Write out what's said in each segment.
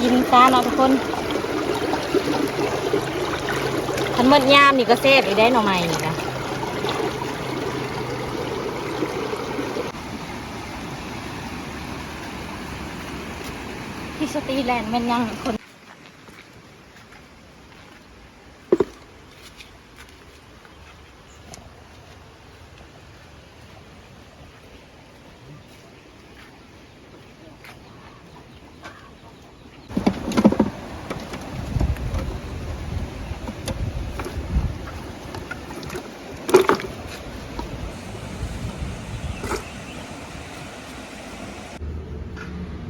ກິນຊະເນາະທຸກຄົນ. ຄັນໝົດຍາມນີ້ກໍແຊບອີກໄດ໋ ໜໍ່ໄມ້ນີ້ນະ. ທີ່ສະຕີແລນແມ່ນຫຍັງຄົນ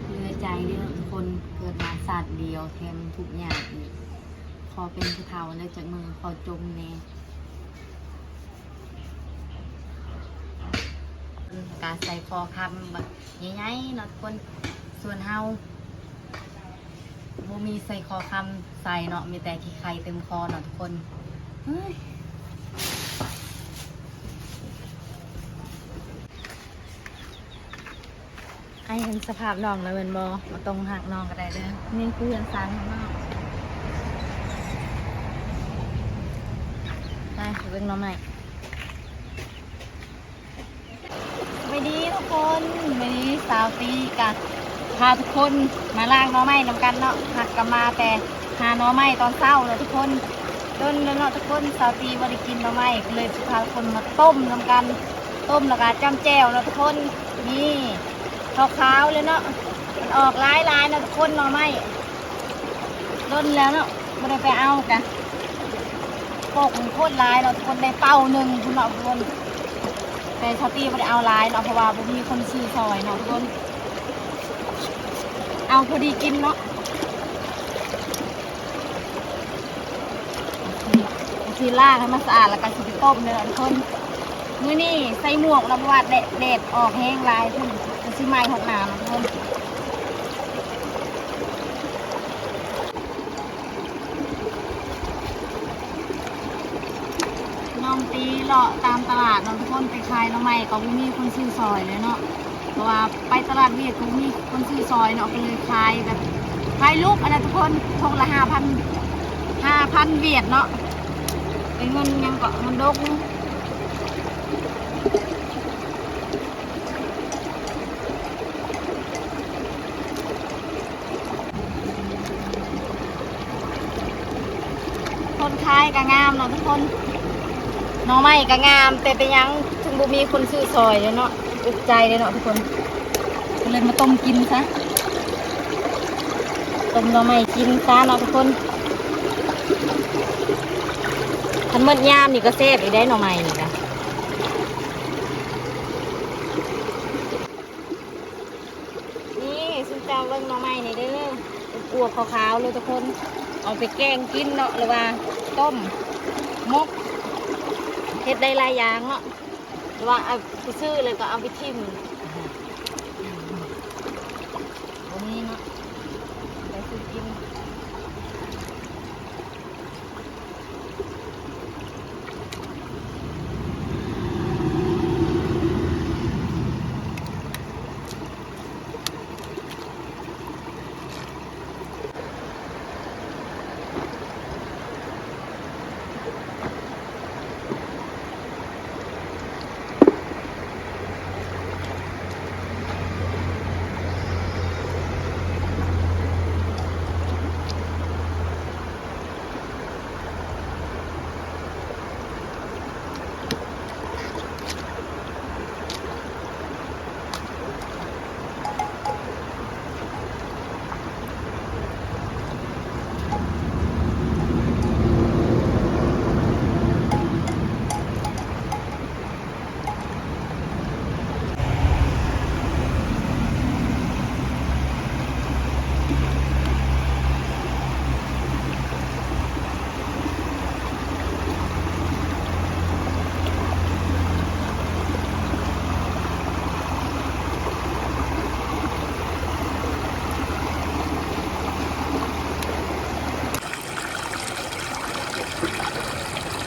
ເຫຼືອໃຈເດີ້ທຸກຄົນ ເກີດມາຊາດດຽວ ແຖມທຸກຍາກອີກ. ຂໍເປັນຜູ້ເຖົ້າແລ້ວຈັກມື້ຂໍຈົ່ມແດ່. ກະໃສ່ຄໍຄຳບັກໃຫຍ່ໆເນາະທຸກຄົນ. ສ່ວນເຮົາບໍ່ມີໃສ່ຄໍຄຳໃສ່ເນາະ ມີແຕ່ຂີ້ໄຂ່ເຕັມຄໍເນາະທຸກຄົນ. ເຮີ້ຍ. ໃຫ້ເຫັນສະພາບນ້ອງແລ້ວແມ່ນບໍ່? ບໍ່ຕ້ອງຮັກນ້ອງກໍໄດ້ເດີ້. ນີ້ຄືເຮືອນຊານຂອງນ້ອງ. ໄປ ໄປເບິ່ງໜໍ່ໄມ້. ສະບາຍດີທຸກຄົນ. ມື້ນີ້ສາວຕີກະພາທຸກຄົນມາລ້າງໜໍ່ໄມ້ນຳກັນເນາະ. ຫາກະມາແຕ່ຫາໜໍ່ໄມ້ຕອນເຊົ້າເນາະທຸກຄົນ. ດົນແລ້ວເນາະທຸກຄົນ ສາວຕີບໍ່ໄດ້ກິນໜໍ່ໄມ້ ກໍເລີຍຊິພາທຸກຄົນມາຕົ້ມນຳກັນ. ຕົ້ມແລ້ວກໍຈ້ຳແຈ່ວເນາະທຸກຄົນ. ນີ້ ຂາວໆເລີຍເນາະ ມັນອອກຫຼາຍໆເນາະທຸກຄົນ ໜໍ່ໄມ້ ດົນແລ້ວເນາະ ບໍ່ໄດ້ໄປເອົາກະ ປົກໂຄດຫຼາຍເນາະທຸກຄົນ ໄດ້ເປົາໜຶ່ງພຸ້ນເນາະທຸກຄົນ. ແຕ່ສາວຕີບໍ່ໄດ້ເອົາຫຼາຍເນາະ ເພາະວ່າບໍ່ມີຄົນຊື້ຊ່ອຍເນາະທຸກຄົນ ເອົາພໍດີກິນເນາະ. ຊິລ້າງໃຫ້ມັນສະອາດ ແລ້ວກໍຊິໄປຕົ້ມເດີທຸກຄົນ. ມື້ນີ້ໃສ່ໝວກເນາະ ເພາະວ່າແດດ ແດດອອກແຮງຫຼາຍພຸ້ນ ມັນຊິໄໝ້ຮອດໜ້າເນາະທຸກຄົນ. ນ້ອງຕີເລາະຕາມຕະຫຼາດເນາະທຸກຄົນ ໄປຂາຍໜໍ່ໄມ້ກໍບໍ່ມີຄົນຊື້ຊ່ອຍເລີຍເນາະ. ເພາະວ່າໄປຕະຫຼາດວຽດກໍບໍ່ມີຄົນຊື້ຊ່ອຍເນາະ ກໍເລີຍຂາຍແບບ ຂາຍລູກຫັ້ນນະທຸກຄົນ ຖົງລະຫ້າພັນ ຫ້າພັນວຽດເນາະ ເປັນເງິນຫຍັງເກາະ ເງິນດົງ. ຄົນຂາຍກໍງາມເນາະທຸກຄົນ ໜໍ່ໄມ້ກໍງາມ ແຕ່ເປັນຫຍັງເຖິງບໍ່ມີຄົນຊື້ຊ່ອຍເລີຍເນາະ ອຸກໃຈເລີຍເນາະທຸກຄົນ. ກໍເລີຍມາຕົ້ມກິນຊະ ຕົ້ມໜໍ່ໄມ້ກິນຊະເນາະທຸກຄົນ. ຄັນໝົດຍາມນີ້ກໍແຊບອີກໄດ໋ ໜໍ່ໄມ້ນີ້ກະ. ນີ້ຊຸມເຈົ້າເບິ່ງໜໍ່ໄມ້ນີ້ເດີ ອວບໆຂາວໆເລີຍທຸກຄົນ. ເອົາໄປແກງກິນເນາະ ຫຼືວ່າຕົ້ມ ໝົກ ເຮັດໄດ້ຫຼາຍຢ່າງເນາະ. ຫຼືວ່າເອົາໄປຊື້ແລ້ວກໍເອົາໄປຖິ້ມ ບໍ່ມີເນາະ ໄປຊື້ກິນ.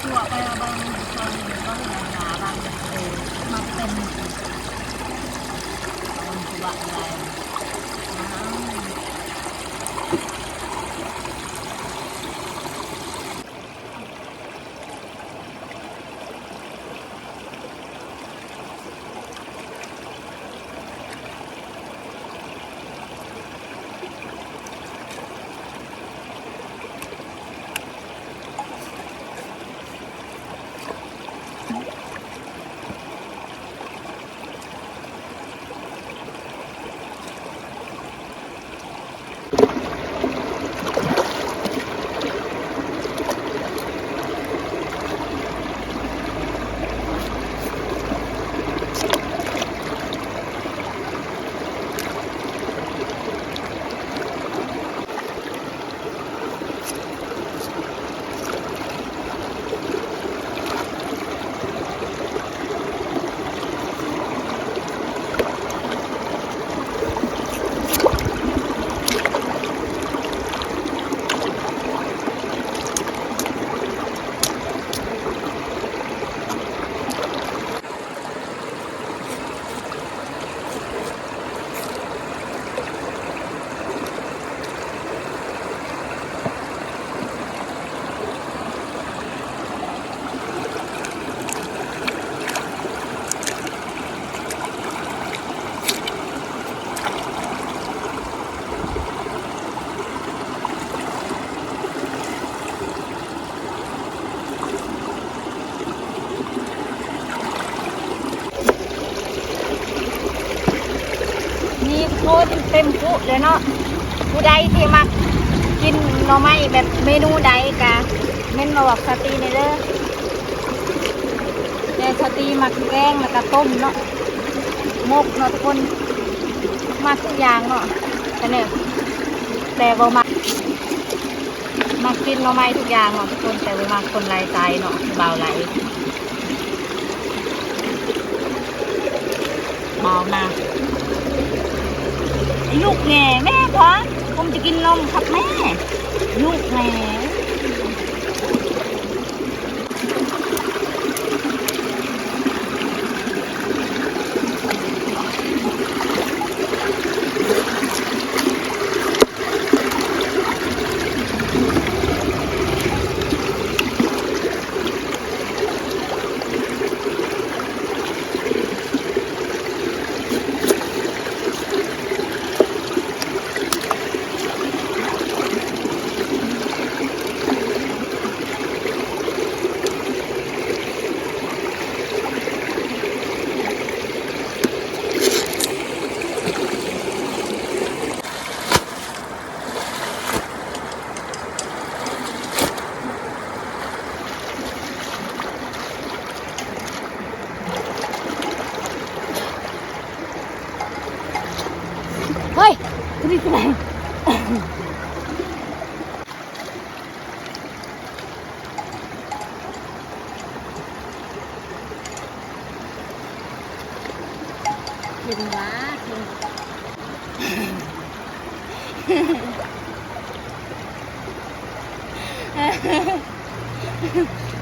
ຕົວະໄປເບິ່ງ ເບິ່ງໜ້າບາງ ເອີ ມັນເປັນ ເອີ ຕົວະໄປ ວ້າວ. ເຕັມຄຸເລີຍເນາະ. ຜູ້ໃດທີ່ມັກກິນໜໍ່ໄມ້ແບບເມນູໃດກະເມັ້ນມາບອກສາວຕີແດ່ເດີ. ແຕ່ສາວຕີມັກແກງ ແລ້ວກະຕົ້ມເນາະ ໝົກເນາະທຸກຄົນ ມັກທຸກຢ່າງເນາະ ແຕ່ແນວ ແຕ່ບໍ່ມັກ ມັກກິນໜໍ່ໄມ້ທຸກຢ່າງເນາະທຸກຄົນ ແຕ່ບໍ່ມັກຄົນຫຼາຍໃຈເນາະ ເບົາຫຼາຍ ເບົານະ. ລູກແງ່ແມ່ພອນ ຜົມຈະກິນນົມຄັບແມ່ ລູກແງ່. ເຮີ້ຍ ຄືມີຜູ້ໃດ ເຫັນວ່າ ເຫັນ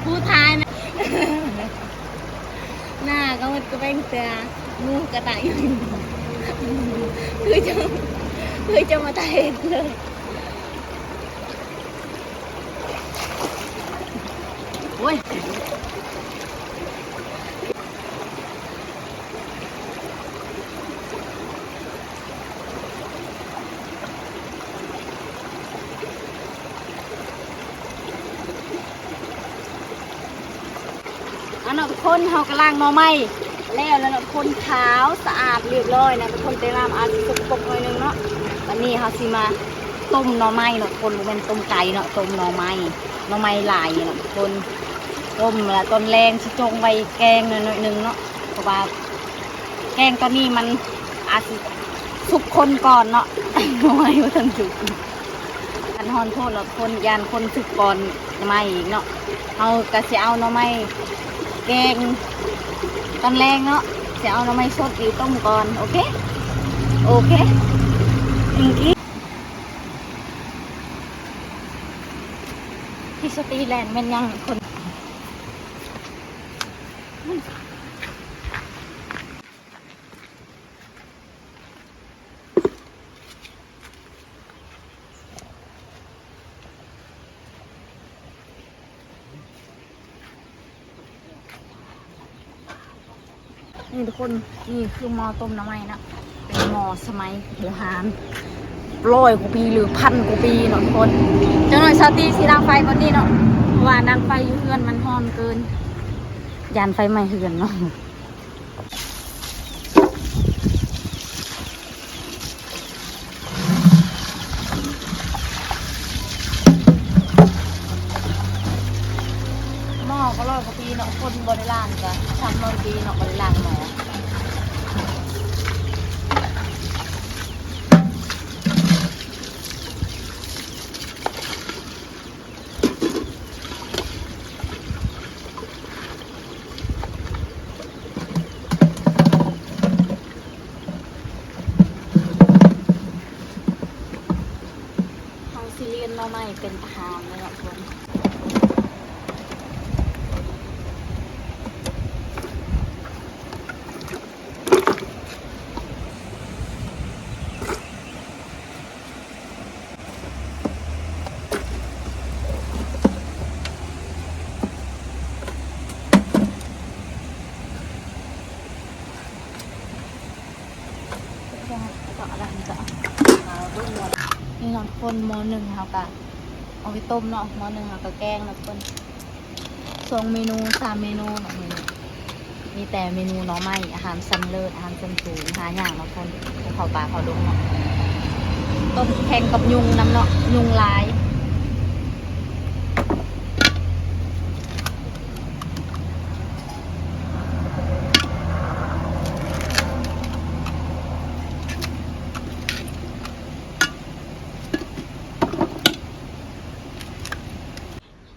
ຜູ້ຊາຍນະ ໜ້າກະໝົດກະແປງເສືອ ງູກະຕາຍ ຄືຈະ ຄືຈະມາຕາຍເລີຍ ໂອ້ຍ. ອັນເນາະທຸກຄົນ ເຮົາກະລ້າງໜໍ່ໄມ້ແລ້ວແລ້ວເນາະທຸກຄົນ ຂາວສະອາດຮຽບຮ້ອຍນະທຸກຄົນ ແຕ່ນ້ຳອາດຊິສົກປົກໜ້ອຍໜຶ່ງເນາະ. ບາດນີ້ເຮົາຊິມາຕົ້ມໜໍ່ໄມ້ເນາະທຸກຄົນ ບໍ່ແມ່ນຕົ້ມໄກ່ເນາະ ຕົ້ມໜໍ່ໄມ້ ໜໍ່ໄມ້ຫຼາຍເນາະທຸກຄົນ ຕົ້ມແລ້ວຕອນແລງຊິຈົ່ງໄວ້ແກງໜ້ອຍໆໜຶ່ງເນາະ ເພາະວ່າ ແກງຕອນນີ້ມັນອາດຊິສຸກຄົນກ່ອນເນາະ ໜໍ່ໄມ້ບໍ່ທັນສຸກ ຄັນຮ້ອນໂພດເນາະຄົນ ຢ້ານຄົນສຸກກ່ອນໜໍ່ໄມ້ອີກເນາະ. ເຮົາກະຊິເອົາໜໍ່ໄມ້ແກງຕອນແລງເນາະ ຊິເອົາໜໍ່ໄມ້ສົດນີ້ຕົ້ມກ່ອນ ໂອເຄ ໂອເຄ thank you. ທີ່ສະຕີແລນແມ່ນຫຍັງຄົນ ນີ້ທຸກຄົນ ນີ້ຄືໝໍ້ຕົ້ມໜໍ່ໄມ້ເນາະ ເປັນໝໍ້ສະໄໝບູຮານ ຮ້ອຍກວ່າປີ ຫຼື ພັນກວ່າປີເນາະທຸກຄົນ. ຈັກໜ້ອຍສາວຕີຊິດັງໄຟບ່ອນນີ້ເນາະ ເພາະວ່າດັງໄຟຢູ່ເຮືອນມັນຮ້ອນເກີນ ຢ້ານໄຟໄໝ້ເຮືອນເນາະ. ໝໍ້ກະຮ້ອຍກວ່າປີເນາະ ຄົນບໍ່ໄດ້ລ້າງກະຊຳຮ້ອຍປີເນາະ ບໍ່ໄດ້ລ້າງໝໍ້. ເຮົາຊິລຽນໜໍ່ໄມ້ເປັນຕາຫານເລີຍເນາະທຸກຄົນ. ນີ້ເນາະທຸກຄົນ ໝໍ້ໜຶ່ງເຮົາກະເອົາໄປຕົ້ມເນາະ ໝໍ້ໜຶ່ງເຮົາກະແກງເນາະທຸກຄົນ. ສອງເມນູ ສາມເມນູເນາະມື້ນີ້ ມີແຕ່ເມນູໜໍ່ໄມ້ ອາຫານຊັ້ນເລີດ ອາຫານຊັ້ນສູງ ຫາຍາກເນາະທຸກຄົນ ເຂົ້າປ່າເຂົ້າດົງເນາະ. ແຂ່ງກັບຍຸງນຳເນາະ ຍຸງຫຼາຍ.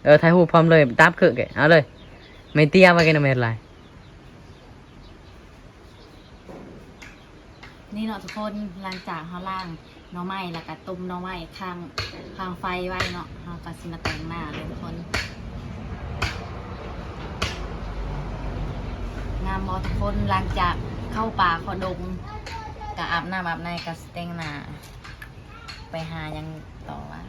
ເອີ ຖ່າຍຮູບພ້ອມເລີຍ ຕາມຄືກ ເອົາເລີຍ ແມ່ເຕຍວ່າແກນຳເຮັດຫຼາຍ. ນີ້ເນາະທຸກຄົນ ຫຼັງຈາກເຮົາລ້າງໜໍ່ໄມ້ ແລ້ວກະຕົ້ມໜໍ່ໄມ້ຄ້າງ ຄ້າງໄຟໄວ້ເນາະ ເຮົາກະຊິມາແຕ່ງໜ້າເລີຍທຸກຄົນ. ງາມບໍ່ທຸກຄົນ? ຫຼັງຈາກເຂົ້າປ່າເຂົ້າດົງ ກະອາບນ້ຳອາບໃນ ກະຊິແຕ່ງໜ້າ ໄປຫາຫຍັງຕໍ່ວະ?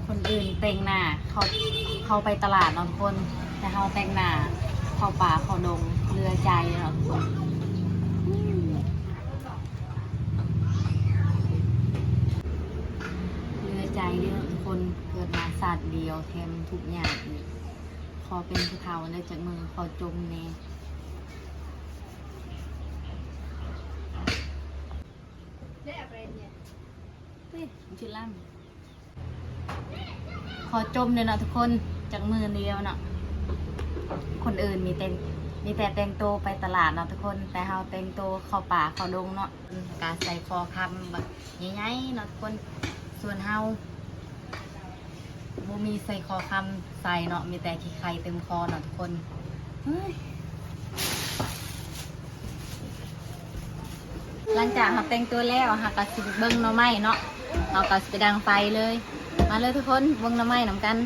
ຄົນອື່ນແຕ່ງໜ້າເຂົ້າ ເຂົ້າໄປຕະຫຼາດເນາະທຸກຄົນ ແຕ່ເຮົາແຕ່ງໜ້າເຂົ້າປ່າເຂົ້າດົງ ເຫຼືອໃຈເນາະທຸກຄົນ. ເຫຼືອໃຈເດີ້ທຸກຄົນ ເກີດມາຊາດດຽວ ແຖມທຸກຍາກອີກ. ຂໍເປັນຜູ້ເຖົ້າແລ້ວຈັກມື້ ຂໍຈົ່ມແດ່. ເອີຍ ມັນຊິລຳ. ຂໍຈົ່ມແດ່ເນາະທຸກຄົນ ຈັກມື້ດຽວເນາະ. ຄົນອື່ນມີແຕ່ ມີແຕ່ແຕ່ງໂຕໄປຕະຫຼາດເນາະທຸກຄົນ ແຕ່ເຮົາແຕ່ງໂຕເຂົ້າປ່າເຂົ້າດົງເນາະ ກະໃສ່ຄໍຄຳບັກໃຫຍ່ໆເນາະທຸກຄົນ. ສ່ວນເຮົາບໍ່ມີໃສ່ຄໍຄຳໃສ່ເນາະ ມີແຕ່ຂີ້ໄຂ່ເຕັມຄໍເນາະທຸກຄົນ. ເຮີ້ຍ ຫຼັງຈາກເຮົາແຕ່ງຕົວແລ້ວ ເຮົາກະຊິໄປເບິ່ງໜໍ່ໄມ້ເນາະ ເຮົາກະຊິໄປດັງໄຟເລີຍ. ມາເລີຍທຸກຄົນ ເບິ່ງໜໍ່ໄມ້ນຳກັນ.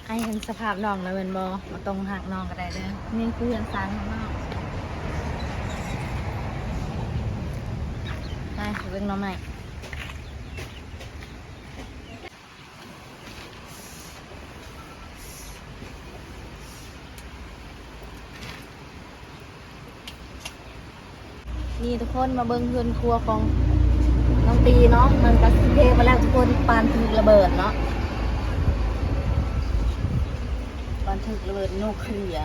ອ້າຍເຫັນສະພາບນ້ອງແລ້ວແມ່ນບໍ່? ບໍ່ຕ້ອງຮັກນ້ອງກະໄດ້ເດີ້. ນີ້ຄືເຮືອນຊານຂອງນ້ອງ. ໄປເບິ່ງໜໍ່ໄມ້. ນີ້ທຸກຄົນ ມາເບິ່ງເຮືອນຄົວຂອງນ້ອງຕີເນາະ ມັນກະຊິເພມາແລ້ວທຸກຄົນ ປານຖືກລະເບີດເນາະ ປານຖືກລະເບີດນິວເຄລຍ.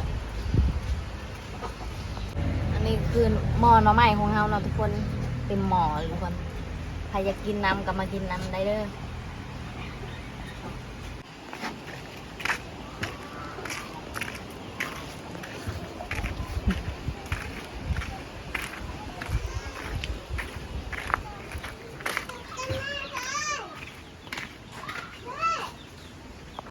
ອັນນີ້ຄືໝໍ້ໜໍ່ໄມ້ຂອງເຮົາເນາະທຸກຄົນ ເຕັມໝໍ້ເລີຍທຸກຄົນ. ໃຜຢາກກິນນຳກະມາກິນນຳໄດ້ເດີ້.